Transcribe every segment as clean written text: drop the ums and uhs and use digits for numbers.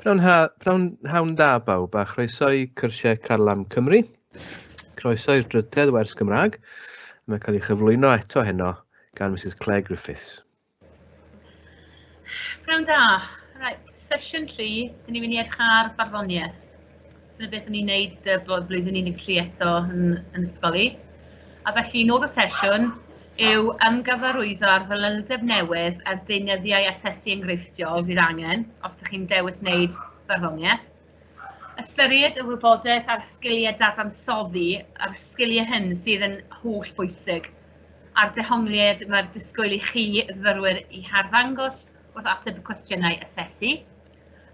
Prynhawn da bawb a chroeso i cyrsiau Carlam Cymru. Croeso i'r drydedd wers Gymraeg. Mae'n cael ei chyflwyno eto heno gan Mrs Claire Griffiths. Prynhawn da. Right, sesiwn 3, dyn ni'n mynd i edrych ar barddoniaeth. So dyna beth o'n i'n neud dy blwyddyn 13 eto yn ysgol i. A felly nod y sesiwn yw ymgyfarwyddo ar fanyldeb newydd a'r deunyddiau asesu enghreifftiol fydd angen os ydych chi'n dewis wneud barddoniaeth. Ystyried y wybodaeth a'r sgiliau dadansoddi a'r sgiliau hyn sydd yn holl bwysig a'r dehongliad mae'r disgwyl i chi fyfyrwyr i harddangos wrth ateb y cwestiynau asesu.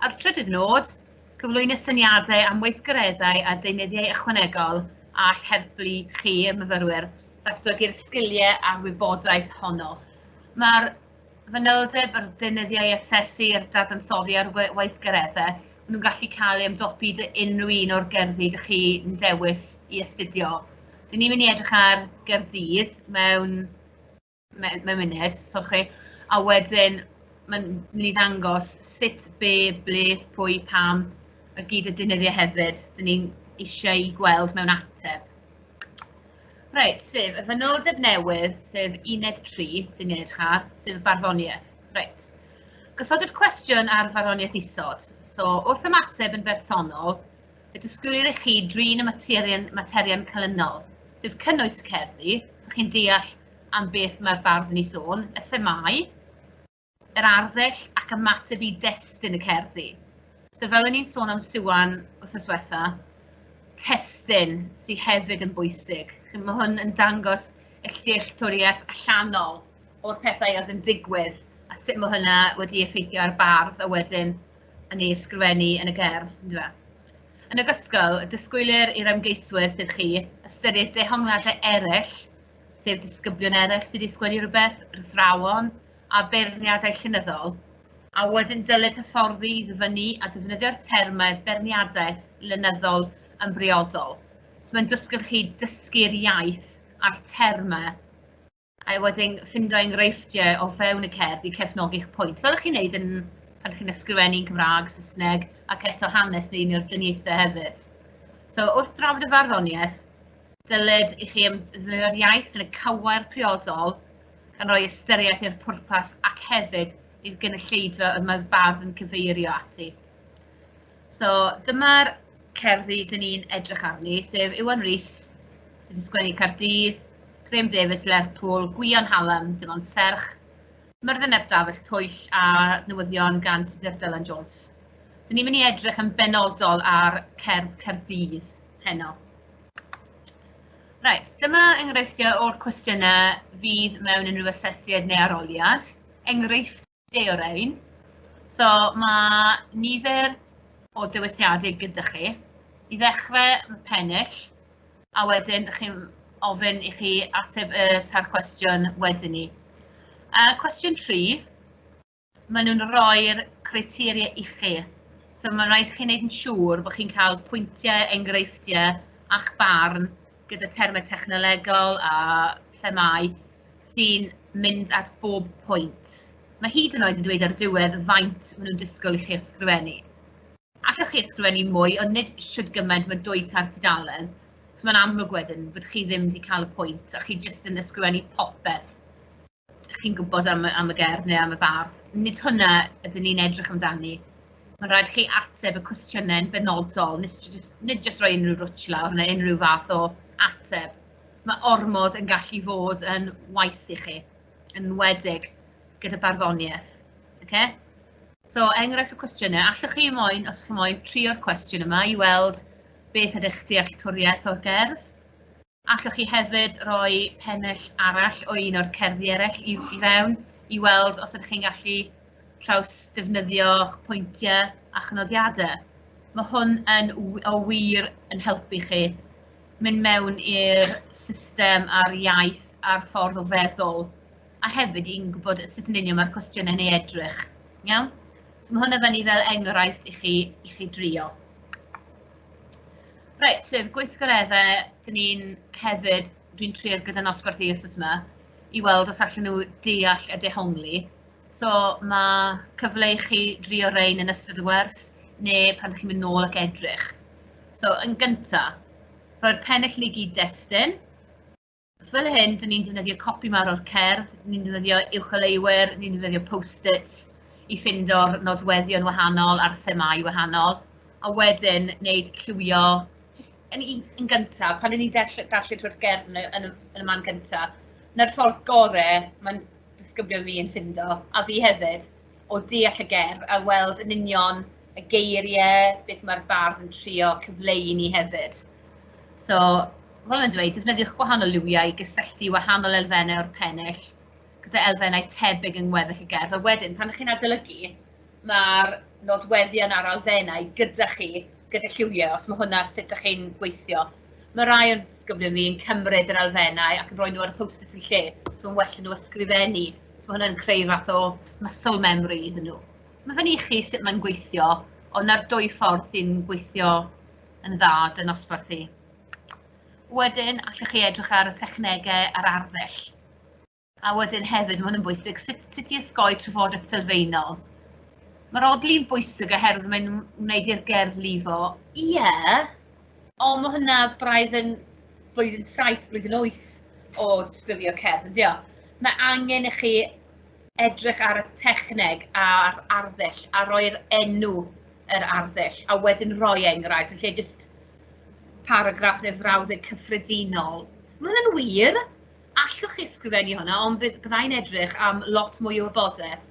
A'r trydydd nod, cyflwyno syniadau am weithgareddau a deunyddiau ychwanegol a all helpu chi, y myfyrwyr, ddatblygu'r sgiliau a'r wybodaeth honno. Mae'r fanyldeb, yr deunyddiau asesu, yr dadansoddi a'r weithgareddau, maen nhw'n gallu cael eu ymdopi dy unrhyw un o'r gerddi dych chi'n dewis i astudio. Dyn ni'n mynd i edrych ar Gaerdydd mewn munud, sori, a wedyn mae'n mynd i ddangos sut, be, ble, pwy, pam, y gyd y deunyddiau hefyd, dyn ni'n eisiau i gweld mewn ateb. Reit, sef y fanyldeb newydd, sef uned 3, dyn ni'n edrych ar, sef y barddoniaeth. Reit. Gosodwyd cwestiwn ar farddoniaeth isod. So, wrth ymateb yn bersonol, y disgwylir i chi drin y materion canlynol, sef cynnwys y cerddi, so chi'n deall am beth mae'r bardd yn ei sôn, y themâu, yr arddull ac ymateb i destun y cerddi. So fel o'n i'n sôn am Siwan wythnos diwetha, testun sydd hefyd yn bwysig. Mae hwn yn dangos eich dealltwriaeth allanol o'r pethau oedd yn digwydd a sut mae hynna wedi effeithio ar bardd a wedyn yn ei ysgrifennu yn y gerdd. Yndyfe? Yn ogystal, disgwylir i'r ymgeiswyr, sef chi, ystyried dehongliadau eraill, sef disgyblion eraill sydd wedi sgwennu rhywbeth, yr athrawon, a beirniadau llenyddol, a wedyn dylid hyfforddi i ddyfynnu a defnyddio'r termau beirniadaeth lenyddol yn briodol. So mae'n dysgu chi dysgu'r iaith a'r termau, a wedyn ffindo enghreifftiau o fewn y cerdd i cefnogi'ch pwynt, fel ych chi'n neud yn, pan chi'n ysgrifennu'n Cymraeg, Saesneg, ac eto hanes neu un o'r dyniaethau hefyd. So wrth drafod y farddoniaeth, dylid i chi ddefnyddio'r iaith yn y cywair priodol, gan roi ystyriaeth i'r pwrpas ac hefyd i'r gynulleidfa y mae'r bardd yn cyfeirio ati. So dyma'r cerddi dyn ni'n edrych arni, sef Iwan Rhys, sydd wedi sgwennu Caerdydd, Graham Davies, Lerpwl, Gwion Hallam, dim ond serch, Myrddin ap Dafydd Twyll a newyddion gan Tudur Dylan Jones. Dyn ni'n mynd i edrych yn benodol ar cerdd Caerdydd heno. Reit, dyma enghreifftiau o'r cwestiynau fydd mewn unrhyw asesiad neu arholiad. Enghreifftiau o rein. So mae nifer o dewisiadau gyda chi. I ddechrau, mae pennill, a wedyn chi'n ofyn i chi ateb y tair cwestiwn wedyn ni. Cwestiwn 3, maen nhw'n rhoi'r criteria i chi. So mae'n rhaid chi wneud yn siŵr bod chi'n cael pwyntiau, enghreifftiau a'ch barn gyda termau technolegol a themâu sy'n mynd at bob pwynt. Mae hyd yn oed yn dweud ar y diwedd faint maen nhw'n disgwyl i chi ysgrifennu. Allwch chi ysgrifennu mwy, ond nid shwd gymaint, mae 2 tair tudalen. So mae'n amlwg wedyn bod chi ddim wedi cael y pwynt a chi jyst yn ysgrifennu popeth chi'n gwybod am y gerdd neu am y bardd. Nid hwnna ydyn ni'n edrych amdani. Mae'n rhaid chi ateb y cwestiynau'n benodol, nid jyst rhoi unrhyw rwtsh lawr neu unrhyw fath o ateb. Mae ormod yn gallu fod yn waith i chi, yn enwedig gyda barddoniaeth. Okay? So, enghraifft o cwestiynau, allwch chi moyn, os chi moyn, trio'r cwestiwn yma i weld beth ydych dealltwriaeth o'r gerdd. Allwch chi hefyd roi pennill arall o un o'r cerddi eraill i fewn i weld os ydych chi'n gallu traws defnyddio'ch pwyntiau a'ch nodiadau. Mae hwn yn o wir yn helpu chi mynd mewn i'r system a'r iaith a'r ffordd o feddwl, a hefyd i'n gwybod sut yn union mae'r cwestiynau'n ei edrych. Iawn? So mae hwnna fyny fel enghraifft i chi drio. Reit, sef gweithgareddau, dyn ni'n hefyd, dwi'n trio gyda nosbarth i wythnos yma, i weld os allan nhw deall a dehongli. So mae cyfle i chi drio rein yn ystod y wers, neu pan ydych chi'n mynd nôl ac edrych. So, yn gyntaf, rhoi'r pennill yn ei gyd-destun. Fel hyn, dyn ni'n defnyddio copi mawr o'r cerdd, dyn ni'n defnyddio uwcholeuwyr, ni'n defnyddio post-its i ffindo'r nodweddion wahanol a'r themâu wahanol, a wedyn wneud lliwio, jyst yn gyntaf, pan 'y ni'n darllen trwy'r gerdd yn y man gyntaf, 'na'r ffordd gorau mae'n disgyblion fi yn ffindo, a fi hefyd, o deall y gerdd a weld yn union y geiriau, beth mae'r bardd yn trio cyfleu i ni hefyd. So, fel mae'n dweud, defnyddiwch gwahanol liwiau i gysylltu wahanol elfennau o'r pennill gyda elfennau tebyg yng ngweddill y gerdd. A wedyn, pan ych chi'n adolygu, mae'r nodweddion a'r elfennau gyda chi, gyda lliwiau, os mae hwnna sut ydych chi'n gweithio. Mae rai o'n disgyblion fi yn cymryd yr elfennau ac yn rhoi nhw ar y post-it yn lle, so mae'n well nhw ysgrifennu. So mae hwnna'n creu fath o muscle memory iddyn nhw. Mae fyny i chi sut mae'n gweithio, ond 'na'r dwy ffordd sy'n gweithio yn dda 'da nosbarth i. Wedyn, allwch chi edrych ar y technegau a'r arddull. A wedyn hefyd, mae hwn yn bwysig, sut i osgoi trafodaeth sylfaenol. Mae'r odli'n bwysig oherwydd mae'n wneud i'r gerdd lifo. Ie, ond mae hwnna braidd yn blwyddyn 7, blwyddyn 8 o disgrifio cerdd, yndio? Mae angen i chi edrych ar y techneg a'r arddull a roi'r enw yr arddull a wedyn rhoi enghraifft yn lle jyst paragraff neu frawddeg cyffredinol. Mae hwnna'n wir, allwch chi ysgrifennu hwnna, ond byddai'n edrych am lot mwy o wybodaeth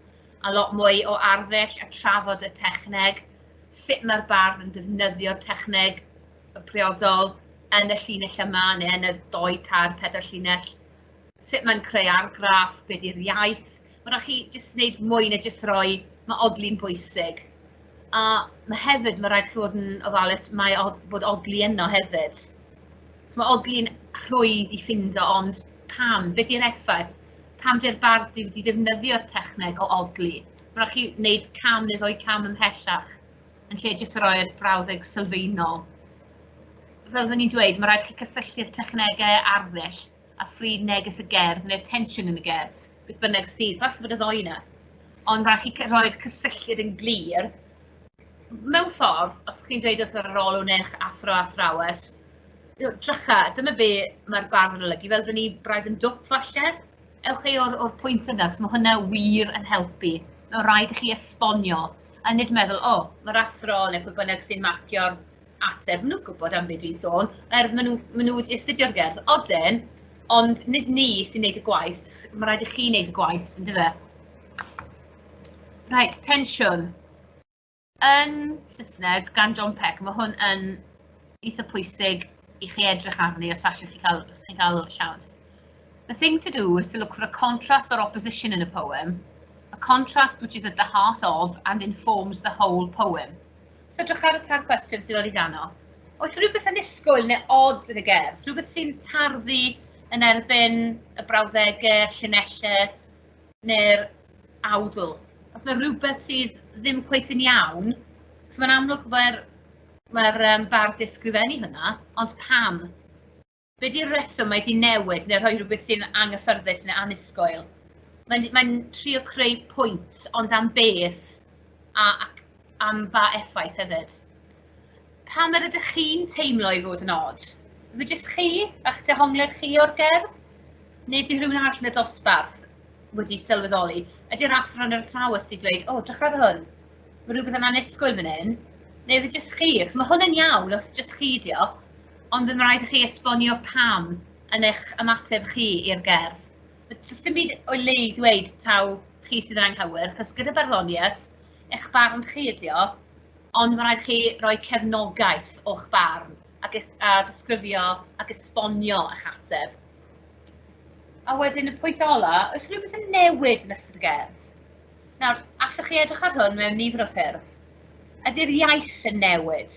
a lot mwy o arddull a trafod y techneg, sut mae'r bardd yn defnyddio'r techneg y priodol yn y llinell yma neu yn y 2, 3, 4 llinell, sut mae'n creu argraff, be di'r iaith. Mae rhaid chi jyst wneud mwy na jyst rhoi, mae odli'n bwysig. A mae hefyd, mae rhaid chi fod yn ofalus, mae bod odli yno hefyd. So mae odli'n rhwydd i ffindo, ond pam? Be di'r effaith? Pam di'r bardd wedi defnyddio'r techneg o odli? Mae rhaid chi wneud cam neu ddwy cam ymhellach yn lle jyst roi'r brawddeg sylfaenol. Fel oeddwn i'n dweud, mae rhaid chi cysylltu'r technegau arddull a phryd neges y gerdd neu'r tensiwn yn y gerdd, beth bynnag sydd, falle bod y ddou yna. Ond rhaid chi rhoi'r cysylltiad yn glir. Mewn ffordd, os chi'n dweud wrth yr arolwg neu'ch athro athrawes, drycha, dyma be mae'r bardd yn olygu, fel dyn ni braidd yn dwp falle, ewch chi o'r pwynt yna, achos mae hwnna wir yn helpu. Mae'n rhaid i chi esbonio, a nid meddwl, o, mae'r athro neu pwy bynnag sy'n marcio'r ateb, maen nhw'n gwybod am beth dwi'n sôn, oherwydd maen nhw wedi astudio'r gerdd. Odyn, ond nid ni sy'n neud y gwaith, mae rhaid i chi wneud y gwaith, yndyfe? Reit, tensiwn. Yn Saesneg, gan John Peck, mae hwn yn eitha pwysig i chi edrych arni os allwch chi cael, os chi'n cael siawns. The thing to do is to look for a contrast or opposition in a poem, a contrast which is at the heart of and informs the whole poem. So edrych ar y tair cwestiwn sydd oddi dano. Oes rhywbeth annisgwyl neu odd yn y gerdd? Rhywbeth sy'n tarddu yn erbyn y brawddegau, llinellau neu'r awdl? Os yna rhywbeth sydd ddim cweit yn iawn, so mae'n amlwg mae'r bardd 'di ysgrifennu hwnna, ond pam? Be di'r reswm mae 'di newid neu rhoi rhywbeth sy'n anghyffyrddus neu annisgwyl? Mae'n trio creu pwynt, ond am beth ac am ba effaith hefyd. Pam yr ydych chi'n teimlo i fod yn odd? Fe jyst chi a'ch dehongliad chi o'r gerdd? Neu di rhywun arall yn y dosbarth wedi sylweddoli? Ydy'r athro neu'r athrawes wedi dweud, o, drych ar hwn, mae rhywbeth yn annisgwyl fan hyn? Neu fe jyst chi? Achos mae hwn yn iawn os jyst chi di o, ond mae'n rhaid i chi esbonio pam yn eich ymateb chi i'r gerdd. Does dim byd o'i le i ddweud taw chi sydd yn anghywir, achos gyda barddoniaeth, eich barn chi ydi o, ond mae'n rhaid chi roi cefnogaeth o'ch barn a disgrifio ac esbonio eich ateb. A wedyn y pwynt ola, oes rhywbeth yn newid yn ystod y gerdd? Nawr, allwch chi edrych ar hwn mewn nifer o ffyrdd. Ydy'r iaith yn newid?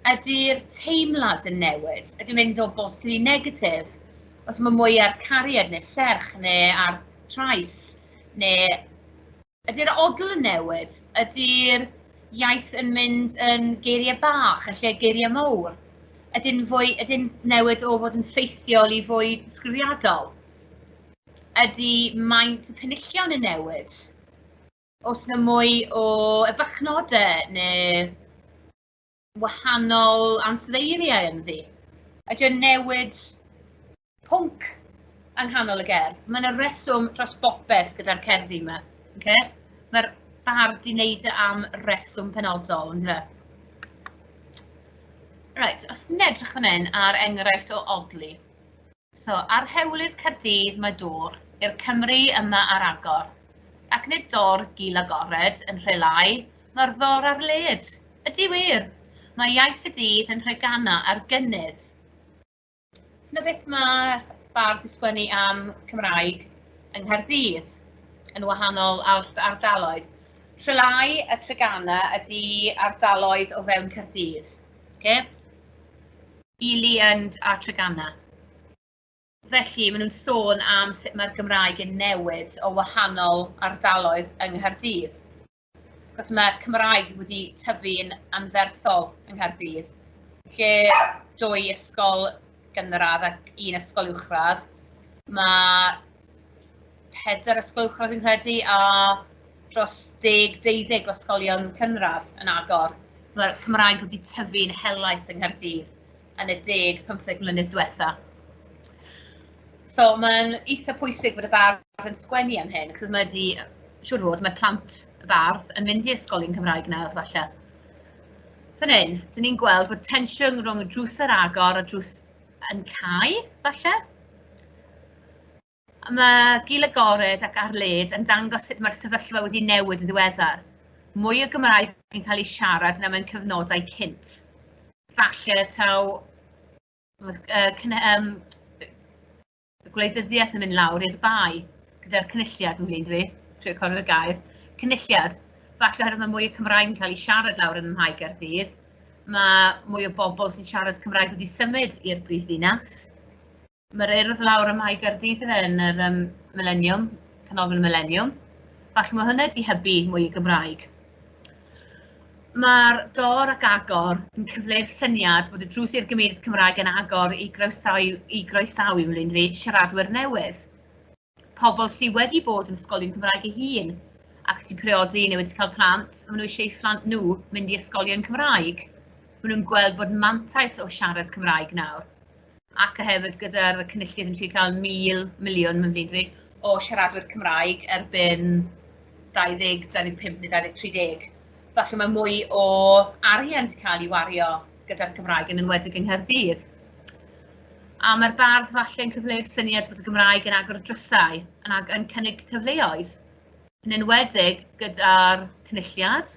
Ydy'r teimlad yn newid? Ydy'n mynd o bositif i negatif? Os mae mwy ar cariad neu serch neu ar trais? Neu ydy'r odl yn newid? Ydy'r iaith yn mynd yn geiriau bach yn lle geiriau mawr? Ydy'n newid o fod yn ffeithiol i fwy disgrifiadol? Ydy maint y penillion yn newid? Oes yna mwy o ebychnodau neu wahanol ansoddeiriau ynddi? Ydy o'n newid pwnc yng nghanol y gerdd? Mae yna reswm dros bopeth gyda'r cerddi yma. Okay? Mae'r bardd 'di wneud e am reswm penodol, on'd yfe? Reit, os ni'n edrych fan hyn ar enghraifft o odli. So, ar hewlydd Caerdydd mae dŵr, i'r Cymry yma ar agor. Ac nid dor gul agored yn Nhrelái, mae'r ddor ar led. Ydy wir, mae iaith y dydd yn Nhreganna ar gynnydd. So 'na beth mae bardd 'di sgwennu am Cymraeg yng Nghaerdydd, yn wahanol ardaloedd. Trelái a Treganna ydy ardaloedd o fewn Caerdydd. Okay? Ely and a Treganna. Felly, maen nhw'n sôn am sut mae'r Gymraeg yn newid o wahanol ardaloedd yng Nghaerdydd. Achos mae Cymraeg wedi tyfu'n anferthol yng Nghaerdydd. Lle dwy ysgol gynradd ac un ysgol uwchradd, mae pedair ysgol uwchradd fi'n credu a dros 10, 12 o ysgolion cynradd yn agor. Mae'r Cymraeg wedi tyfu'n helaeth yng Nghaerdydd yn y 10, 15 mlynedd diwetha. So mae'n eitha pwysig bod y bardd yn sgwennu am hyn, achos mae wedi, siŵr fod, mae plant y bardd yn mynd i ysgolion Cymraeg nawr falle. Fan hyn, dyn ni'n gweld bod tensiwn rhwng y drws ar agor a drws yn cau, falle. Mae gul agored ac ar led yn dangos sut mae'r sefyllfa wedi newid yn ddiweddar. Mwy o Gymraeg yn cael ei siarad na mewn cyfnodau cynt. Falle taw gwleidyddiaeth yn mynd lawr i'r bae gyda'r cynulliad, yn flin dwi, trio cofio'r gair, cynulliad. Falle oherwydd mae mwy o Cymraeg yn cael ei siarad lawr yn Mhae Gaerdydd, mae mwy o bobl sy'n siarad Cymraeg wedi symud i'r brif ddinas. Mae'r Urdd lawr ym Mae Gaerdydd ife, yn yr Mileniwm, Canolfan y Mileniwm. Falle mae hwnna wedi hybu mwy o Gymraeg. Mae'r dor ac agor yn cyfleu'r syniad bod y drws i'r gymuned Cymraeg yn agor i groesawu, i groesawu mwyn fi, siaradwyr newydd. Pobl sydd wedi bod yn ysgolion Cymraeg eu hun ac wedi priodi neu wedi cael plant, maen nhw eisiau eu phlant nhw mynd i ysgolion Cymraeg. Maen nhw'n gweld bod mantais o siarad Cymraeg nawr. Ac hefyd gyda'r cynulliad yn trio cael 1,000, miliwn, mae'n flin dwi, o siaradwyr Cymraeg erbyn 20, 25 neu 20, 30. Falle mae mwy o arian wedi cael ei wario gyda'r Gymraeg yn enwedig yng Nghaerdydd. A mae'r bardd falle yn cyfleu'r syniad bod y Gymraeg yn agor drysau, yn, ag yn cynnig cyfleoedd. Yn enwedig gyda'r cynulliad,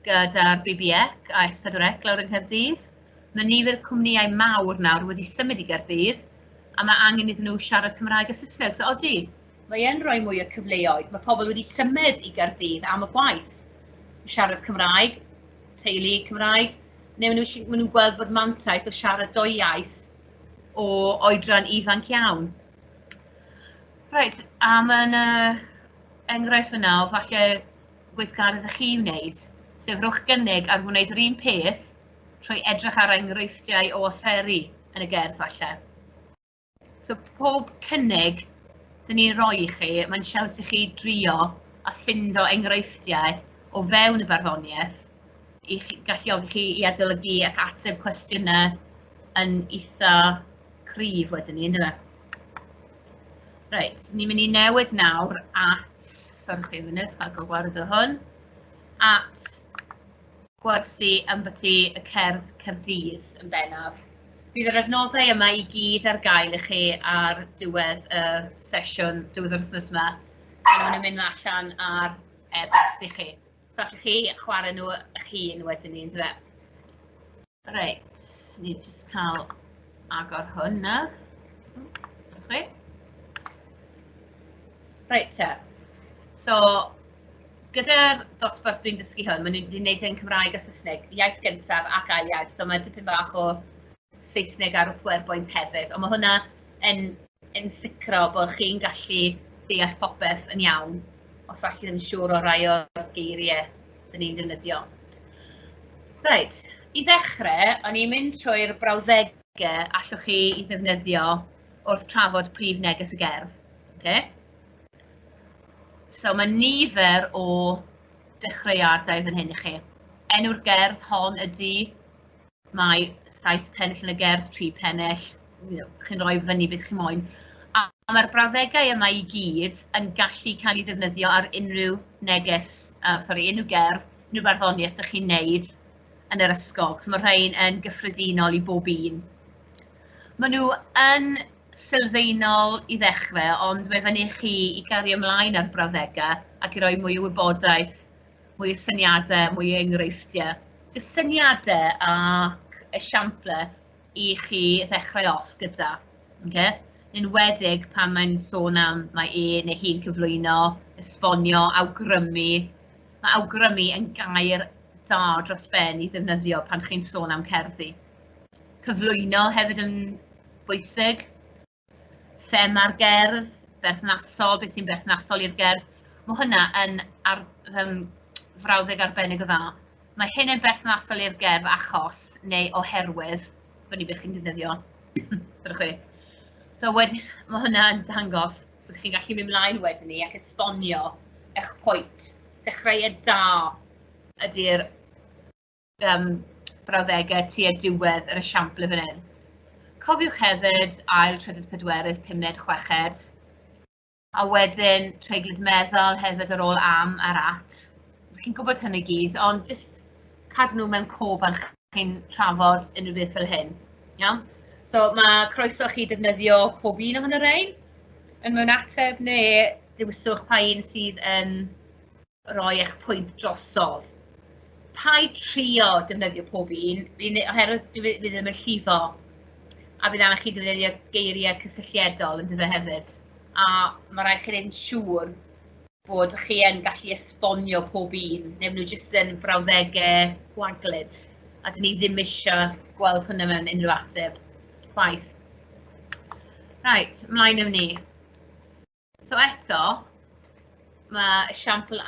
gyda'r BBEC a S4C lawr yng Nghaerdydd. Mae nifer cwmnïau mawr nawr wedi symud i Gaerdydd a mae angen iddyn nhw siarad Cymraeg a Saesneg. So odi, mae yn rhoi mwy o cyfleoedd. Mae pobl wedi symud i Gaerdydd am y gwaith. Siarad Cymraeg, teulu Cymraeg, neu maen nhw'n maen nhw gweld bod mantais o siarad dwy iaith o oedran ifanc iawn. Reit, a mae yna enghraifft fyna o falle gweithgaredd ych chi wneud, sef rhowch gynnig ar wneud yr un peth trwy edrych ar enghreifftiau o offeru yn y gerdd falle. So pob cynnig dyn ni'n rhoi i chi, mae'n siawns i chi drio a ffindo enghreifftiau o fewn y barddoniaeth i chi, galluogi chi i adolygu ac ateb cwestiynau yn eitha cryf wedyn ni, yndyfe? Reit, ni'n mynd i newid nawr at, sorry chi munud, cael gael gwared o hwn, at gwersi ambyti y cerdd Caerdydd yn bennaf. Bydd yr adnoddau yma i gyd ar gael i chi ar diwedd y sesiwn, diwedd yr wythnos yma. A maen nhw'n mynd allan ar e-bost i chi. So allwch chi chwarae nhw eich hun wedyn ni, yndyfe? Reit, ni jyst cael agor hwn na. Sorry. Reit te. So, gyda'r dosbarth dwi'n dysgu hwn, maen nhw wedi gwneud e'n Cymraeg a Saesneg, iaith gyntaf ac ail iaith, so mae dipyn bach o Saesneg ar y PowerPoint hefyd, ond mae hwnna yn, yn sicro bod chi'n gallu deall popeth yn iawn, os falle ddim yn siŵr o rai o'r geiriau dyn ni'n defnyddio. Reit, i ddechrau, o'n i'n mynd trwy'r brawddegau allwch chi i ddefnyddio wrth trafod prif neges y gerdd. Okay? So mae nifer o dechreuadau fan hyn i chi. Enw'r gerdd hon ydy... Mae 7 pennill yn y gerdd, 3 pennill, you know, chi'n rhoi fyny beth chi moyn. A mae'r brawddegau yma i gyd yn gallu cael ei ddefnyddio ar unrhyw neges, sorry, unrhyw gerdd, unrhyw barddoniaeth dych chi'n neud yn yr ysgol. So mae rhain yn gyffredinol i bob un. Maen nhw yn sylfaenol i ddechrau, ond mae fyny i chi i gario ymlaen ar brawddegau ac i roi mwy o wybodaeth, mwy o syniadau, mwy o enghreifftiau. Jyst syniadau ac esiamplau i chi ddechrau off gyda. Okay? Yn enwedig pan mae'n sôn am mae e neu hi'n cyflwyno, esbonio, awgrymu. Mae awgrymu yn gair da dros ben i ddefnyddio pan chi'n sôn am cerddi. Cyflwyno hefyd yn bwysig. Thema'r gerdd, berthnasol, beth sy'n berthnasol i'r gerdd. Mae hwnna yn frawddeg arbennig o dda. Mae hyn yn berthnasol i'r gerdd achos neu oherwydd, fyny beth chi'n defnyddio. Sori chi. So wedyn, mae hwnna yn dangos bod chi'n gallu mynd mlaen wedyn ni ac esbonio eich pwynt. Dechreuad da ydy'r brawddegau tua diwedd yr esiampl fan hyn. Cofiwch hefyd ail, trydydd, pedwerydd, pumed, chweched. A wedyn treiglad meddal hefyd ar ôl am a'r at. Chi'n gwybod hynny gyd, ond jyst cadw nhw mewn cof pan chi'n trafod unrhyw beth fel hyn. Iawn? So mae croeso chi defnyddio pob un ohono rhain yn mewn ateb neu dewiswch pa un sydd yn roi eich pwynt drosodd. Paid trio defnyddio pob un, oherwydd dwi fi ddim yn llifo, a bydd angen chi defnyddio geiriau cysylltiedol yn dyfe hefyd. A mae rhaid chi wneud yn siŵr bod chi yn gallu esbonio pob un, neu maen nhw jyst yn brawddegau gwaglyd, a dyn ni ddim eisiau gweld hwnna mewn unrhyw ateb chwaith. Right, mlaen am ni. So eto, mae esiampl,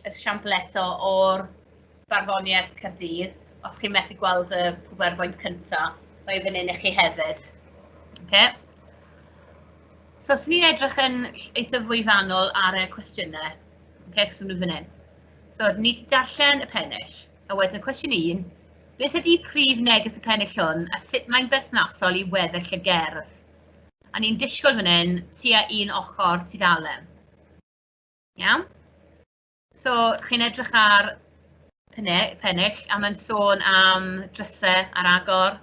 esiampl eto o'r barddoniaeth Caerdydd. Os chi'n methu gweld y PowerPoint cyntaf, mae fan hyn i chi hefyd. Okay. So, os ni'n edrych yn eitha fwy fanwl ar y cwestiynau, okay, cos nhw fan hyn. So, ni wedi darllen y pennill, a wedyn cwestiwn 1, beth ydy prif neges y pennill hwn a sut mae'n berthnasol i weddill y gerdd? A ni'n disgwyl fan hyn tua un ochr tudalen. Iawn? So, chi'n edrych ar pennill a mae'n sôn am drysau ar agor,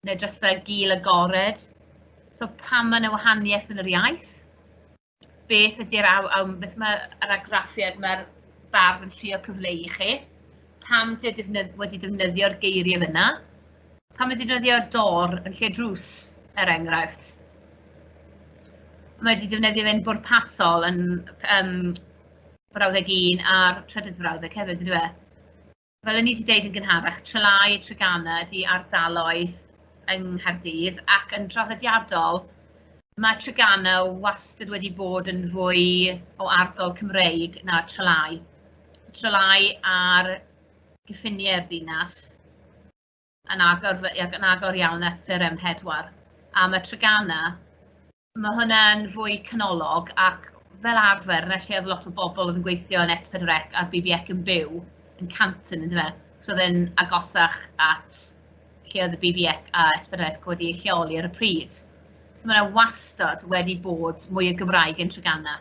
neu drysau gul agored. So, pam mae yna wahaniaeth yn yr iaith? Beth ydy'r aw, beth mae'r argraffiad mae'r bardd yn trio cyfleu i chi? Pam di wedi defnyddio'r geiriau fyna? Pam wedi defnyddio dor yn lle drws, er enghraifft? Mae wedi defnyddio fe'n bwrpasol yn brawddeg 1 a'r trydydd frawddeg hefyd, yndyw e? Fel o'n i wedi deud yn gynharach, Trelai, Treganna ydy ardaloedd yng Nghaerdydd, ac yn draddodiadol, mae Treganna wastad wedi bod yn fwy o ardal Cymreig na Trelai. Trelai ar gyffiniau'r ddinas, yn agor, yn agor iawn at yr M4. A mae Treganna, mae hwnna'n fwy canolog ac fel arfer, yna lle oedd lot o bobl oedd yn gweithio yn S4C a'r BBC yn byw, yn Canton, yndyfe? So oedd e'n agosach at lle oedd y BBC a S4C wedi ei lleoli ar y pryd. So mae yna wastad wedi bod mwy o Gymraeg yn Treganna.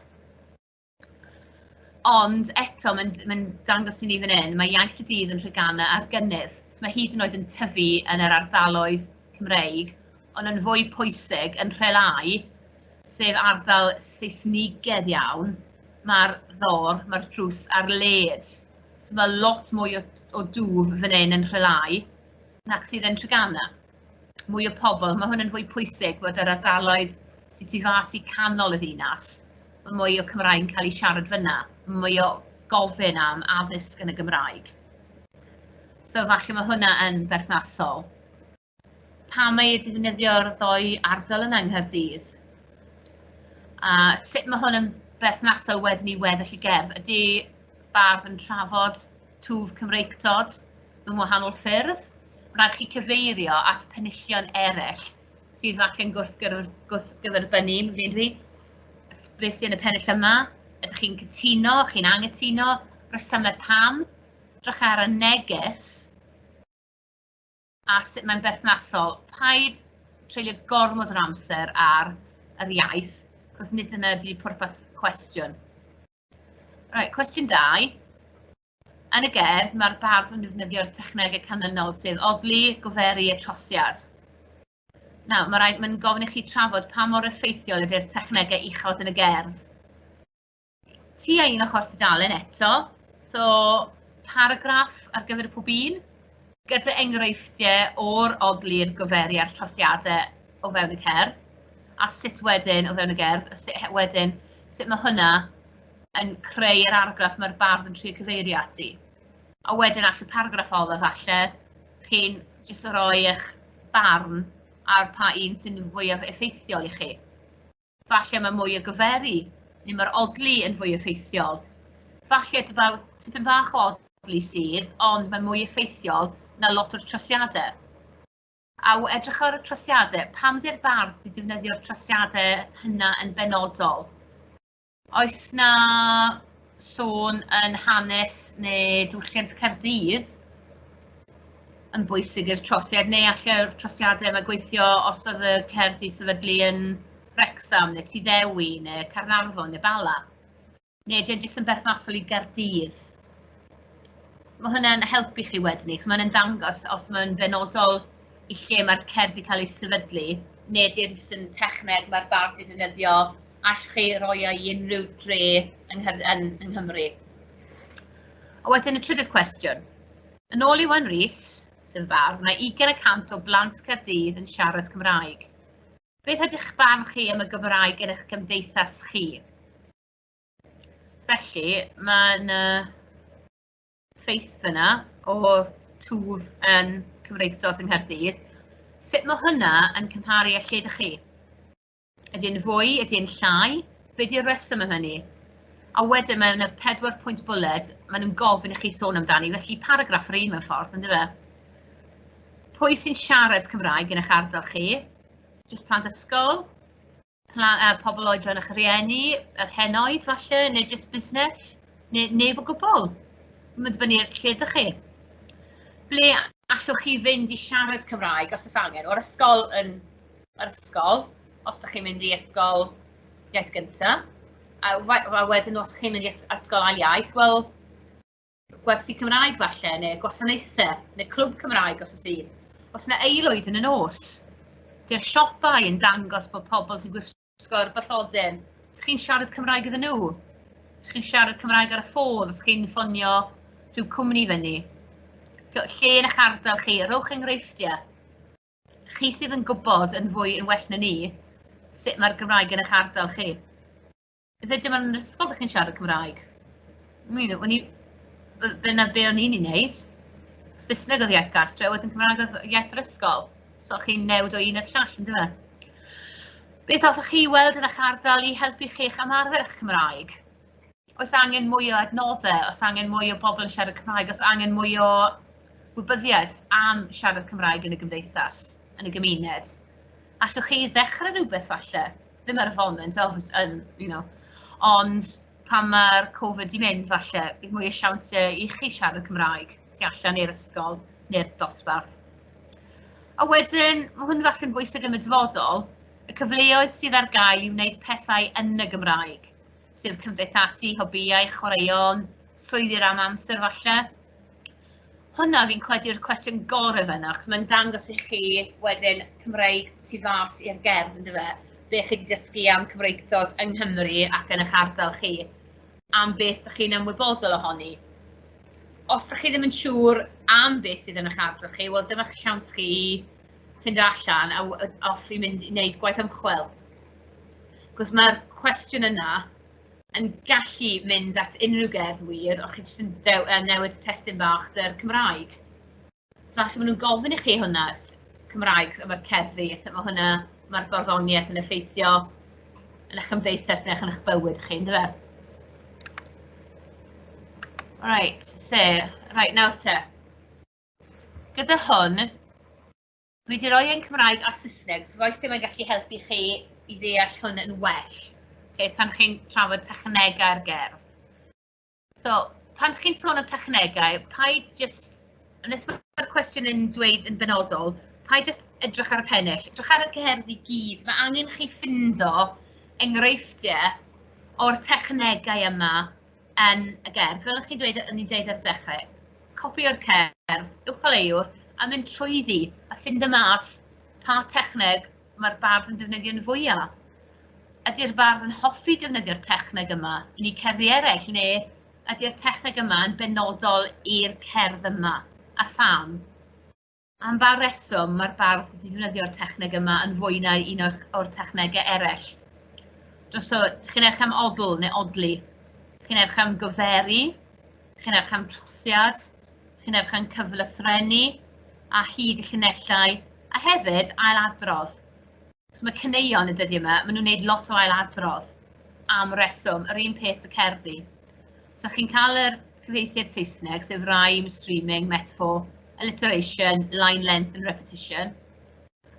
Ond eto, mae'n dangos i ni fan hyn, mae iaith y dydd yn Nhreganna ar gynnydd. So mae hyd yn oed yn tyfu yn yr ardaloedd Cymreig, ond yn fwy pwysig yn Nhrelai, sef ardal Seisnigedd iawn, mae'r ddor, mae'r drws ar led. So mae lot mwy o dwf fan hyn yn Nhrelai nac sydd yn Treganna. Mwy o pobl, mae hwn yn fwy pwysig bod yr ardaloedd sydd tu fas i canol y ddinas, mae mwy o Cymraeg yn cael ei siarad fyna, mwy o gofyn am addysg yn y Gymraeg. So falle mae hwnna yn berthnasol. Pam mae wedi defnyddio'r ddoi ardal yna yng Nghaerdydd? A sut mae hwn yn berthnasol wedyn i weddill y gerdd? Ydy bardd yn trafod twf Cymreictod mewn wahanol ffyrdd? Rhaid chi cyfeirio at penillion eraill sydd falle'n gwrthgyferbynnu, fi'n dweud, beth sy'n y pennill yma, ydych chi'n cytuno, chi'n anghytuno, rhesymau pam, drych ar y neges. A sut mae'n berthnasol. Paid treulio gormod o'r amser ar yr iaith, cos nid dyna ydy pwrpas cwestiwn. Right, cwestiwn 2. Yn y gerdd, mae'r bardd yn defnyddio'r technegau canlynol, sef odli, goferu a trosiad. Nawr, mae rhaid, mae'n gofyn i chi trafod pa mor effeithiol ydy'r technegau uchod yn y gerdd. Tua un ochr tudalen eto, so paragraff ar gyfer pob un, gyda enghreifftiau o'r odli'r goferu a'r trosiadau o fewn y cerdd, a sut wedyn o fewn y gerdd, a sut wedyn, sut mae hwnna yn creu yr argraff mae'r bardd yn trio cyfeirio ati. A wedyn all y paragraff olaf falle, chi'n jyst rhoi eich barn ar pa un sy'n fwyaf effeithiol i chi. Falle mae mwy o gyferu, neu mae'r odli yn fwy effeithiol. Falle dyfa tipyn bach o odli sydd, ond mae mwy effeithiol na lot o'r trosiadau. A edrych ar y trosiadau, pam di'r bardd wedi defnyddio'r trosiadau hynna yn benodol? Oes na sôn yn hanes neu diwylliant Caerdydd yn bwysig i'r trosiad, neu allai'r trosiadau yma gweithio os oedd y cerdd 'di sefydlu yn Wrecsam, neu Tyddewi, neu Caernarfon, neu Bala? Neu ydy e'n jyst yn berthnasol i Gaerdydd? Mae hwnna'n helpu chi wedyn 'ny, 'cos mae'n dangos os mae'n benodol i lle mae'r cerdd 'di cael ei sefydlu, neu ydy e'n jyst yn techneg mae'r bardd 'di defnyddio, allwch chi roi o i unrhyw dre yng Nghymru. A wedyn y trydydd cwestiwn. Yn ôl Iwan Rhys, sy'n fardd, mae 20% o blant Caerdydd yn siarad Cymraeg. Beth ydych barn chi am y Gymraeg yn eich cymdeithas chi? Felly, mae yna ffeith fyna o twf yn Cymreictod yng Nghaerdydd. Sut mae hwnna yn cymharu â lle ydych chi? Ydy e'n fwy? Ydy e'n llai? Be di'r reswm am hynny? A wedyn mae yna 4 pwynt bwled maen nhw'n gofyn i chi sôn amdani, felly paragraff yr un mewn ffordd, yndyfe? Pwy sy'n siarad Cymraeg yn eich ardal chi? Jyst plant ysgol? Pobl oedran eich rhieni? Yr henoed falle? Neu jyst busnes? Neu neb o gwbl? Mae'n dibynnu ar lle ydych chi. Ble allwch chi fynd i siarad Cymraeg os oes angen? O'r ysgol yn yr ysgol, os ydych chi'n mynd i ysgol iaith gyntaf, a wedyn os chi'n mynd i ysgol ail iaith, wel, gwersi Cymraeg falle, neu gwasanaethau, neu clwb Cymraeg os oes un. Os yna aelwyd yn y nos, di'r siopau yn dangos bod pobl sy'n gwisgo'r bathodyn, ydych chi'n siarad Cymraeg iddyn nhw? Ydych chi'n siarad Cymraeg ar y ffôn os chi'n ffonio rhyw cwmni fyny? Lle yn eich ardal chi, rhowch enghreifftiau. Chi sydd yn gwybod yn fwy yn well na ni sut mae'r Gymraeg yn eich ardal chi. Ife dim ond yn yr ysgol ydych chi'n siarad Cymraeg? O'n i, dyna be o'n i'n ei wneud. Saesneg oedd iaith gartre, wedyn Cymraeg oedd iaith yr ysgol. So chi'n newid o un i'r llall, yn dyfe? Beth hoffech chi weld yn eich ardal i helpu chi eich ymarfer eich Cymraeg? Oes angen mwy o adnoddau, oes angen mwy o bobl yn siarad Cymraeg, oes angen mwy o wybyddiaeth am siarad Cymraeg yn y gymdeithas, yn y gymuned? Allwch chi ddechrau rhywbeth falle, ddim ar y foment, obviously, ond pan mae'r Covid 'di mynd falle, bydd mwy o siawnsau i chi siarad Cymraeg tu allan i'r ysgol neu'r dosbarth. A wedyn, mae hwn falle'n bwysig yn y dyfodol, y cyfleoedd sydd ar gael i wneud pethau yn y Gymraeg, sef cymdeithasu, hobïau, chwaraeon, swyddi ran amser falle. Hwnna fi'n credu yw'r cwestiwn gorau fan'na, achos mae'n dangos i chi wedyn Cymreig tu fas i'r gerdd, yndyfe? Be chi wedi dysgu am Cymreictod yng Nghymru ac yn eich ardal chi, am beth dych chi'n ymwybodol ohoni. Os dych chi ddim yn siŵr am beth sydd yn eich ardal chi, wel dyma'ch siawns chi i ffindo allan a off i mynd i wneud gwaith ymchwil. Cos mae'r cwestiwn yna yn gallu mynd at unrhyw gerdd wir, o'ch chi jyst yn newid testun bach dy'r Cymraeg. Falle maen nhw'n gofyn i chi hwnna, Cymraeg efo'r cerddi, a sut mae hwnna, mae'r barddoniaeth yn effeithio yn eich cymdeithas neu yn eich bywyd chi, yndyfe? Right, so, right, nawr te. Gyda hwn, dwi wedi rhoi yn Cymraeg a Saesneg, so gobeithio mae'n gallu helpu chi i ddeall hwn yn well. Okay, pan chi'n trafod technegau'r gerdd. So, pan chi'n sôn am technegau, paid jyst Nes mae'r cwestiwn yn dweud yn benodol, paid jyst edrych ar y pennill, edrych ar y cerdd i gyd. Mae angen chi ffindo enghreifftiau o'r technegau yma yn y gerdd. Fel o'ch chi'n dweud, o'n i'n dweud ar y dechrau, copio'r cerdd, uwcholeuwr, a mynd trwyddi a ffindo mas pa techneg mae'r bardd yn defnyddio'n fwyaf. Ydy'r bardd yn hoffi defnyddio'r techneg yma yn ei cerddi eraill, neu ydy'r techneg yma yn benodol i'r cerdd yma, a pham? Am ba reswm mae'r bardd wedi defnyddio'r techneg yma yn fwy na un o'r technegau eraill? So, chi'n edrych am odl neu odli, chi'n edrych am goferu, chi'n edrych am trosiad, chi'n edrych am cyflythrennu, a hyd y llinellau, a hefyd ailadrodd. So mae caneuon y dyddiau yma, maen nhw'n gwneud lot o ailadrodd am reswm, yr un peth y cerddi. So chi'n cael yr cyfieithiad Saesneg, sef rhyme, streaming, metaphor, alliteration, line length and repetition.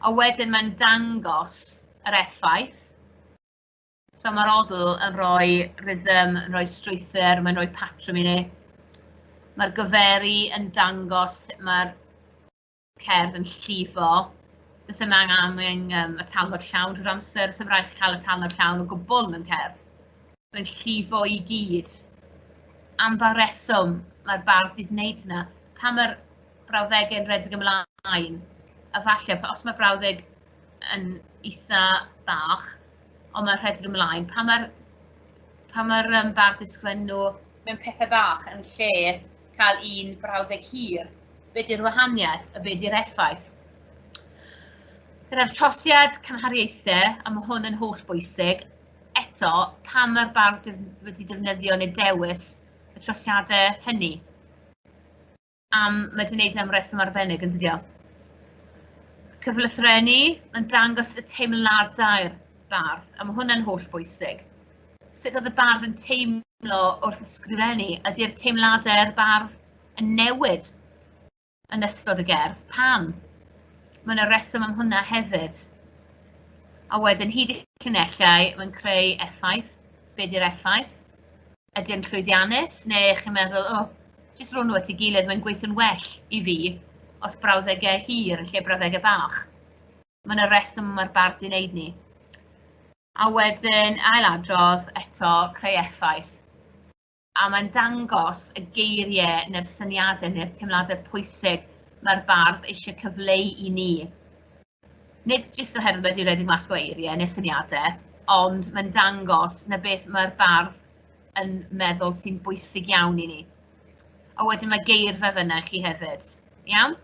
A wedyn mae'n dangos yr effaith. So mae'r odl yn rhoi rhythm, yn rhoi strwythur, mae'n rhoi patrwm i ni. Mae'r goferu yn dangos sut mae'r cerdd yn llifo. Does dim angen atalnod llawn trwy'r amser, does dim rhaid chi cael atalnod llawn o gwbl mewn cerdd. Mae'n llifo i gyd. Am ba reswm mae'r bardd wedi gwneud hynna? Pam mae'r brawddegau yn rhedeg ymlaen? A falle, os mae brawddeg yn eitha bach, ond mae'n rhedeg ymlaen, pam mae'r bardd wedi sgwennu nhw mewn pethau bach yn lle cael un brawddeg hir? Be di'r wahaniaeth a be di'r effaith? Gyda'r trosiad cymhariaethau, a mae hwn yn holl bwysig, eto, pam mae'r bardd wedi defnyddio neu dewis y trosiadau hynny? Am, mae wedi gwneud am reswm arbennig, yn dydi o? Cyflythrennu, mae'n dangos y teimladau'r bardd, a mae hwnna'n holl bwysig. Sut oedd y bardd yn teimlo wrth ysgrifennu? Ydy'r teimladau'r bardd yn newid yn ystod y gerdd? Pam? Mae yna reswm am hwnna hefyd. A wedyn hyd y llinellau, mae'n creu effaith. Be di'r effaith? Ydy o'n llwyddiannus? Neu chi'n meddwl, oh, jyst ro'n nhw at ei gilydd, mae'n gweithio'n well i fi os brawddegau hir yn lle brawddegau bach. Mae yna reswm mae'r bardd wedi wneud ni. A wedyn ailadrodd eto, creu effaith. A mae'n dangos y geiriau neu'r syniadau neu'r teimladau pwysig mae'r bardd eisiau cyfleu i ni. Nid jyst oherwydd mae wedi rhedeg mas o eiriau neu syniadau, ond mae'n dangos na beth mae'r bardd yn meddwl sy'n bwysig iawn i ni. A wedyn mae geirfa fyna i chi hefyd. Iawn?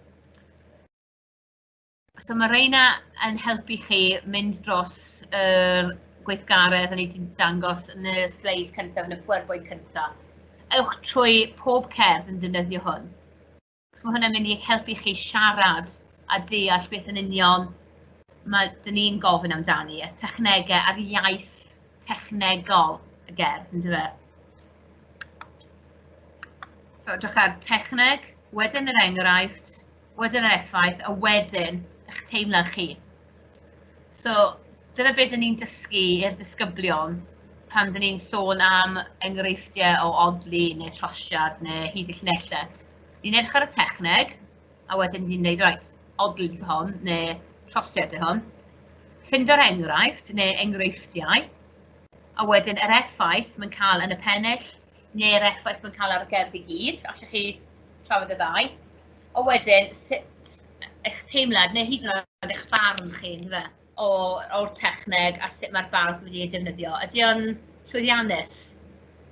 So mae reina yn helpu chi mynd dros yr gweithgaredd o'n i wedi dangos yn y sleid cyntaf, yn y PowerPoint cyntaf. Ewch trwy pob cerdd yn defnyddio hwn. So mae hwnna'n mynd i helpu chi siarad a deall beth yn union mae dyn ni'n gofyn amdani, y technegau a'r iaith technegol y gerdd, yn dyfe? So edrych ar techneg, wedyn yr enghraifft, wedyn yr effaith, a wedyn eich teimlad chi. So dyna beth dyn ni'n dysgu i'r disgyblion pan dyn ni'n sôn am enghreifftiau o odli neu trosiad neu hyd y llinellau. Ni'n edrych ar y techneg, a wedyn ni'n dweud, reit, odli ydy hon, neu trosiad ydy hon. Ffindio'r enghraifft neu enghreifftiau, a wedyn yr effaith mae'n cael yn y pennill, neu'r effaith mae'n cael ar y gerdd i gyd, allwch chi trafod y ddau. A wedyn, sut eich teimlad, neu hyd yn oed eich barn chi, yndyfe, o'r techneg a sut mae'r bardd wedi ei defnyddio. Ydy o'n llwyddiannus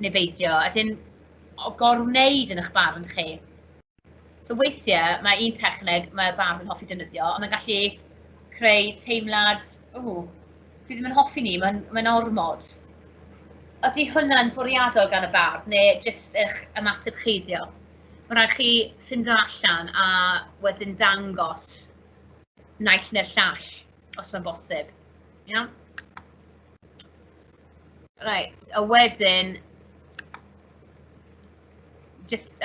neu beidio? Ydy o'n gorwneud yn eich barn chi? So weithiau mae un techneg mae'r bardd yn hoffi defnyddio, ond mae'n gallu creu teimlad, o, dwi ddim yn hoffi ni, mae'n ormod. Ydy hwnna'n fwriadol gan y bardd, neu jyst eich ymateb chi ydi o? Mae rhaid chi ffindo allan a wedyn dangos naill neu'r llall, os mae'n bosib. Iawn? Reit, a wedyn, jyst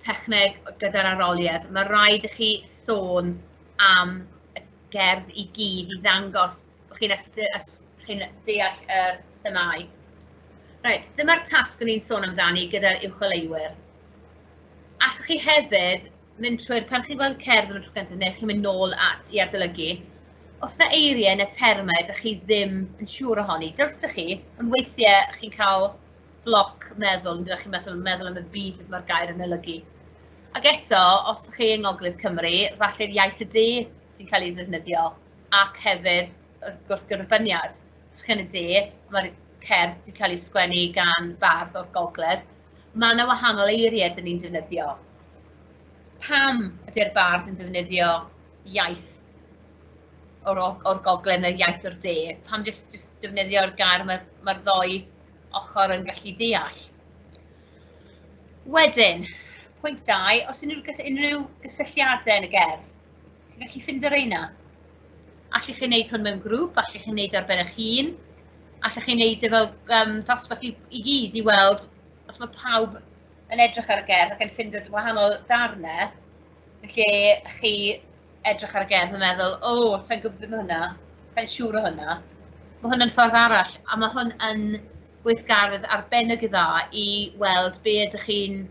techneg gyda'r arholiad. Mae rhaid i chi sôn am y gerdd i gyd i ddangos bod chi'n chi deall yr themâu. Reit, dyma'r tasg o'n i'n sôn amdani gyda'r uwcholeuwyr. Allwch chi hefyd mynd trwy'r, pan chi'n gweld cerdd am y tro cyntaf, neu chi'n mynd nôl at i adolygu, os na eiriau neu termau ydych chi ddim yn siŵr ohoni, dylsech chi, ond weithiau chi'n cael bloc meddwl, yn ydych chi'n meddwl am y byd beth mae'r gair yn olygu. Ac eto, os ydych chi yng Ngogledd Cymru, falle'r iaith y de sy'n cael ei ddefnyddio, ac hefyd y gwrthgyferbyniad. Os chi yn y de, mae'r cerdd wedi cael ei sgwennu gan bardd o'r gogledd. Mae yna wahanol eiriau dyn ni'n defnyddio. Pam ydy'r bardd yn defnyddio iaith o'r gogledd neu'r iaith o'r de? Pam jyst defnyddio'r gair mae'r ddou ochr yn gallu deall? Wedyn, pwynt 2, os unrhyw gysylltiadau yn y gerdd, chi'n gallu ffindo reina. Allwch chi wneud hwn mewn grŵp, allwch chi wneud ar ben eich hun, allwch chi wneud e fel dosbarth i gyd i weld os mae pawb yn edrych ar y gerdd ac yn ffindo wahanol darnau, lle chi edrych ar y gerdd yn meddwl, o, sa'n gwybod beth mae hwnna, sa'n siŵr o hwnna. Mae hwn yn ffordd arall, a mae hwn yn gweithgaredd arbennig o dda i weld be ydych chi'n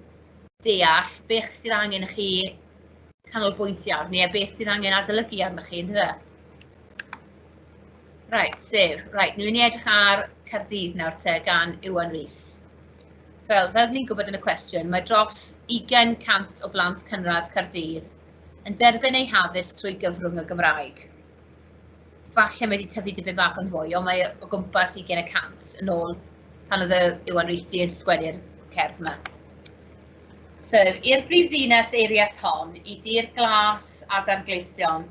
deall, beth sydd angen i chi canolbwyntio arni a beth sydd angen adolygu arnoch chi, yndyfe? Right, sef, right, ni'n mynd i edrych ar Caerdydd nawr te gan Iwan Rhys. Fel ni'n gwybod yn y cwestiwn, mae dros 20% o blant cynradd Caerdydd yn derbyn eu haddysg trwy gyfrwng y Gymraeg. Falle mae wedi tyfu dipyn bach yn fwy, ond mae o gwmpas 20% yn ôl pan oedd Iwan Rhys di sgwennu'r cerdd yma. So, i'r brif ddinas eirias hon, i dir glas a dargleision,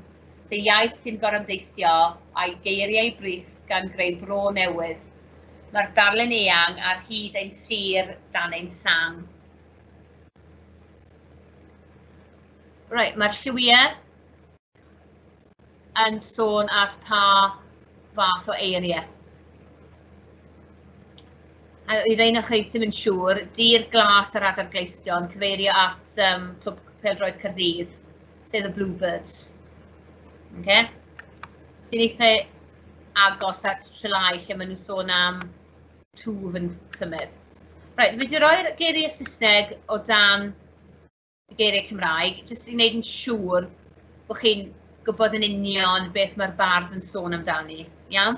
dy iaith sy'n gorymdeithio a'i geiriau brith gan greu bro newydd. Mae'r darlun eang ar hyd ein sir dan ein sang. Right, mae'r lliwiau yn sôn at pa fath o eiriau. A i rein o'ch chi ddim yn siŵr, dir glas ar adar gleision, cyfeirio at Clwb Pêl-droed Caerdydd, sef y Bluebirds. Okay? Sy'n eitha agos at Trelai lle maen nhw'n sôn am twf yn symud. Right, fi wedi roi'r geiriau Saesneg o dan y geiriau Cymraeg, jyst i wneud yn siŵr bod chi'n gwybod yn union beth mae'r bardd yn sôn amdani, iawn?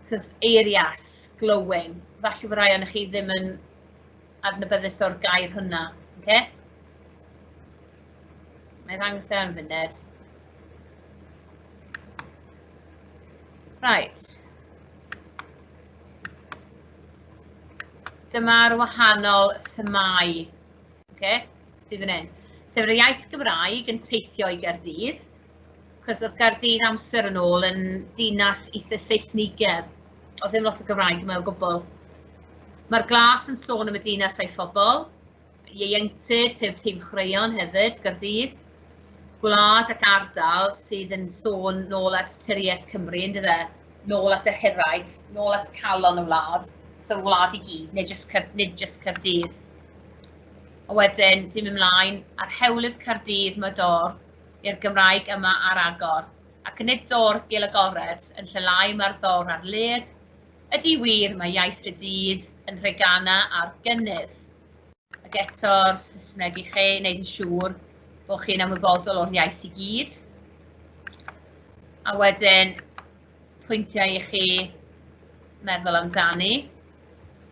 Cos eirias, glowing, falle bod rai ohonoch chi ddim yn adnabyddus o'r gair hwnna, okay? Mae ddangos e am funud. Right. Dyma'r wahanol themâu, okay, sydd yn un. Sef yr iaith Gymraeg yn teithio i Gaerdydd, cos oedd Gaerdydd amser yn ôl yn dinas eitha Seisnigedd. Oedd ddim lot o Gymraeg yma o gwbl. Mae'r glas yn sôn am y dinas a'i phobl, ieuenctid, sef tîm chwaraeon hefyd, Gaerdydd, gwlad ac ardal sydd yn sôn nôl at tiriaeth Cymru, yndyfe? Nôl at y hiraeth, nôl at calon y wlad, so wlad i gyd, nid jyst Caerdydd. A wedyn, dim ymlaen, ar hewlydd Caerdydd mae dor i'r Gymraeg yma ar agor, ac nid dor gil agored, yn llelau mae'r ddor ar led, ydy wir mae iaith y dydd yn rhegana ar gynnydd. Ac eto'r Saesneg i chi, wneud yn siŵr bod chi'n ymwybodol o'r iaith i gyd. A wedyn, pwyntiau i chi meddwl amdani,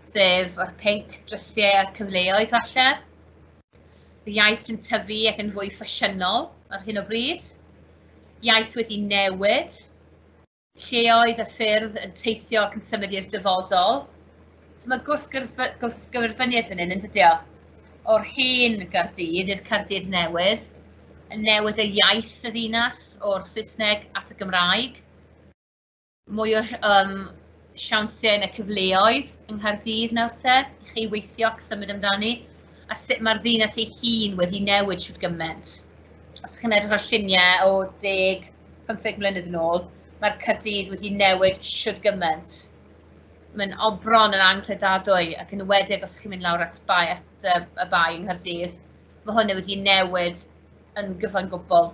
sef o'r pinc, drysiau a'r cyfleoedd falle. Yr iaith yn tyfu ac yn fwy ffasiynol ar hyn o bryd. Iaith wedi newid. Lleoedd a ffyrdd yn teithio ac yn symud i'r dyfodol. So mae gwrthgyferbyniad fan hyn yn dydio. O'r hen Gaerdydd i'r Caerdydd newydd, yn newid y iaith y ddinas o'r Saesneg at y Gymraeg. Mwy o siawnsiau neu cyfleoedd yng Nghaerdydd nawr te, i chi weithio ac symud amdani, a sut mae'r ddinas ei hun wedi newid shwt gymaint. Os chi'n edrych ar lluniau o 10, 15 mlynedd yn ôl, mae'r Caerdydd wedi newid shwt gymaint. Mae'n bron yn anghredadwy, ac yn enwedig os chi'n mynd lawr at y bae yng Nghaerdydd, mae hwnna wedi newid yn gyfan gwbl.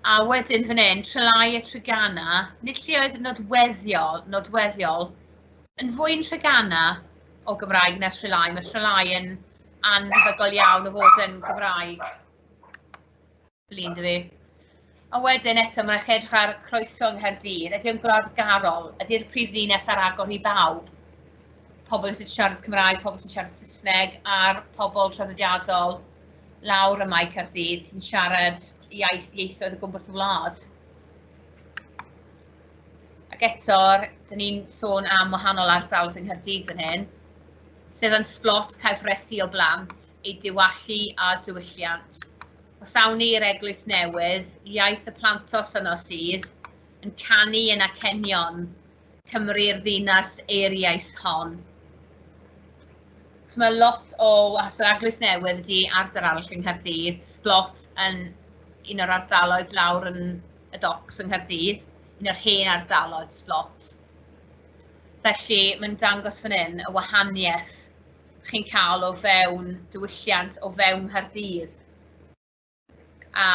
A wedyn fan hyn, Trelai a Treganna, nid lleoedd nodweddiol, yn fwy yn Treganna o Gymraeg na Trelai. Mae Trelai yn anhebygol iawn o fod yn Gymraeg. Blin 'da fi. A wedyn eto, mae'n chi edrych ar croeso yng Nghaerdydd. Ydy o'n gwladgarol? Ydy'r prif ddinas ar agor i bawb? Pobl sy'n siarad Cymraeg, pobl sy'n siarad Saesneg, a'r pobl traddodiadol lawr ym Mae Caerdydd sy'n siarad iaith, ieithoedd o gwmpas y wlad. Ac eto, dyn ni'n sôn am wahanol ardaloedd yng Nghaerdydd fan hyn, sef yn Sblot caiff resi o blant ei diwallu a diwylliant. Os awn ni i'r Eglwys Newydd, iaith y plantos yno sydd, yn canu yn acenion, Cymru'r ddinas eiriais hon. So mae lot o, so Eglwys Newydd ydi ardal arall yng Nghaerdydd, Sblot yn un o'r ardaloedd lawr yn y docks yng Nghaerdydd, un o'r hen ardaloedd Sblot. Felly mae'n dangos fan hyn y wahaniaeth chi'n cael o fewn diwylliant, o fewn Nghaerdydd. A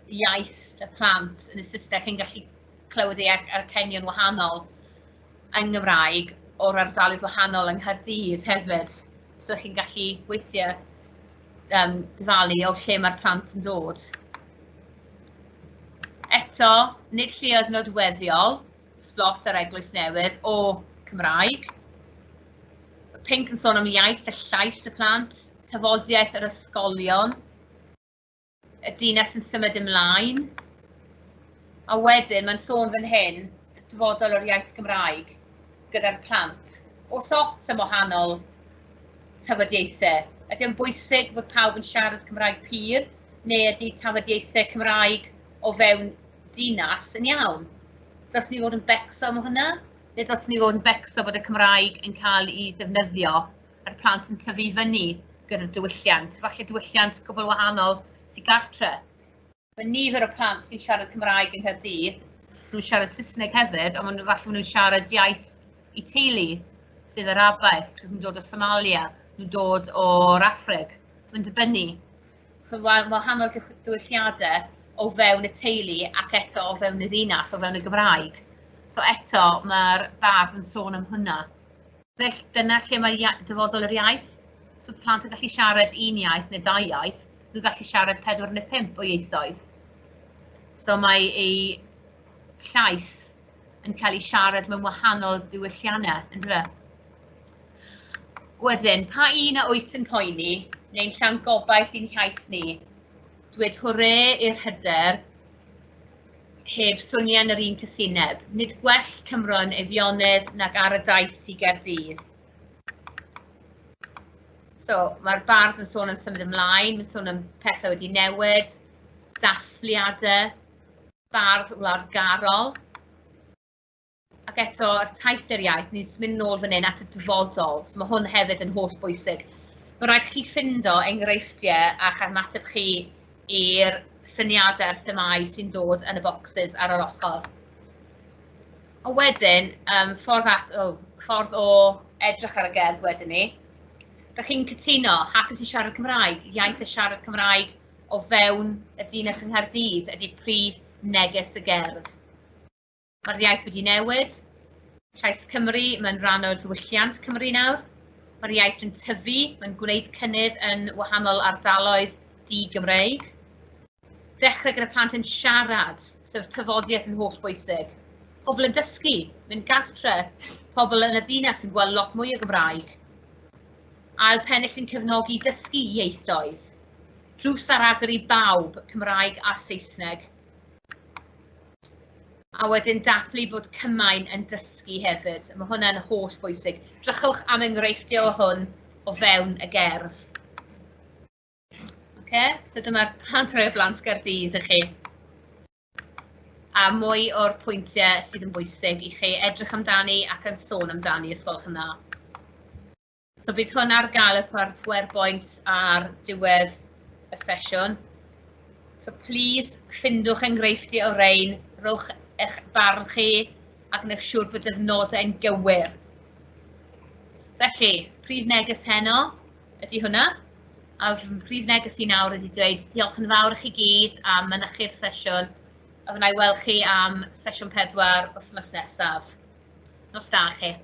iaith y plant yn y Saesneg, chi'n gallu clywed ei acenion wahanol yng Nghymraeg o'r ardaloedd wahanol yng Nghaerdydd hefyd. So chi'n gallu weithiau dyfalu o lle mae'r plant yn dod. Eto, nid lleoedd nodweddiol, Sblot a'r Eglwys Newydd o Cymraeg. Mae Pinc yn sôn am iaith y llais y plant, tafodiaeth yr ysgolion, y dinas yn symud ymlaen. A wedyn mae'n sôn fan hyn, dyfodol o'r iaith Gymraeg gyda'r plant. Oes ots am wahanol tafodiaethau? Ydy o'n bwysig bod pawb yn siarad Cymraeg pur, neu ydy tafodiaethau Cymraeg o fewn dinas yn iawn? Dylsen ni fod yn becso am hwnna? Neu dylsen ni fod yn becso bod y Cymraeg yn cael ei ddefnyddio a'r plant yn tyfu fyny gyda diwylliant, falle diwylliant cwbl wahanol sy'n gartre. Mae nifer o plant sy'n siarad Cymraeg yng Nghaerdydd, nhw'n siarad Saesneg hefyd, ond maen falle maen nhw'n siarad iaith i teulu sydd Arabaidd, sydd yn dod o Somalia, nhw'n dod o'r Affrig. Mae'n dibynnu. So wahanol diwylliadau o fewn y teulu ac eto o fewn y ddinas, o fewn y Gymraeg. So eto mae'r bardd yn sôn am hwnna. Felly dyna lle mae dyfodol yr iaith. So plant yn gallu siarad un iaith neu dau iaith, nhw'n gallu siarad 4 neu 5 o ieithoedd. So mae ei llais yn cael ei siarad mewn wahanol diwylliannau, yndyfe? Wedyn, pa un a wyt yn poeni, neu'n llawn gobaith i'n hiaith ni? Dwed hwre i'r hyder, heb swnian yr un cysineb. Nid gwell Cymro'n Eifionydd nag ar y daith i Gaerdydd. So, mae'r bardd yn sôn am symud ymlaen, mae'n sôn am pethau wedi newid, dathliadau, bardd wladgarol. Ac eto, yr taith i'r iaith, ni'n mynd nôl fan hyn at y dyfodol. So mae hwn hefyd yn holl bwysig. Mae rhaid chi ffindo enghreifftiau a'ch ymateb chi i'r syniadau a'r themâu sy'n dod yn y boxes ar yr ochr. A wedyn, ffordd o edrych ar y gerdd wedyn ni. Dach chi'n cytuno, hapus i siarad Cymraeg, iaith y siarad Cymraeg o fewn y dinas yng Nghaerdydd ydy prif neges y gerdd. Mae'r iaith wedi newid. Llais Cymru, mae'n rhan o'r ddiwylliant Cymru nawr. Mae'r iaith yn tyfu, mae'n gwneud cynnydd yn wahanol ardaloedd di-Gymreig. Dechrau gyda plant yn siarad, sef tafodiaeth yn holl bwysig. Pobl yn dysgu, mynd gartre, pobl yn y ddinas yn gweld lot mwy o Gymraeg. Ail pennill yn cefnogi dysgu ieithoedd. Drws ar agor i bawb, Cymraeg a Saesneg. A wedyn dathlu bod cymain yn dysgu hefyd. Mae hwnna'n holl bwysig. Drychwch am enghreifftiau o hwn o fewn y gerdd. Okay? So dyma'r plant rhai o blant Gaerdydd i chi. A mwy o'r pwyntiau sydd yn bwysig i chi edrych amdani ac yn sôn amdani os gwelwch yn dda. So bydd hwn ar gael y PowerPoint ar diwedd y sesiwn. So please, ffindwch enghreifftiau o rein, rhowch eich barn chi ac wnewch siŵr bod y nodau yn gywir. Felly, prif neges heno ydy hwnna. A fy prif neges i nawr ydy dweud diolch yn fawr i chi gyd am mynychu'r sesiwn. A fy wna i weld chi am sesiwn 4 wythnos nesaf. Nos da chi.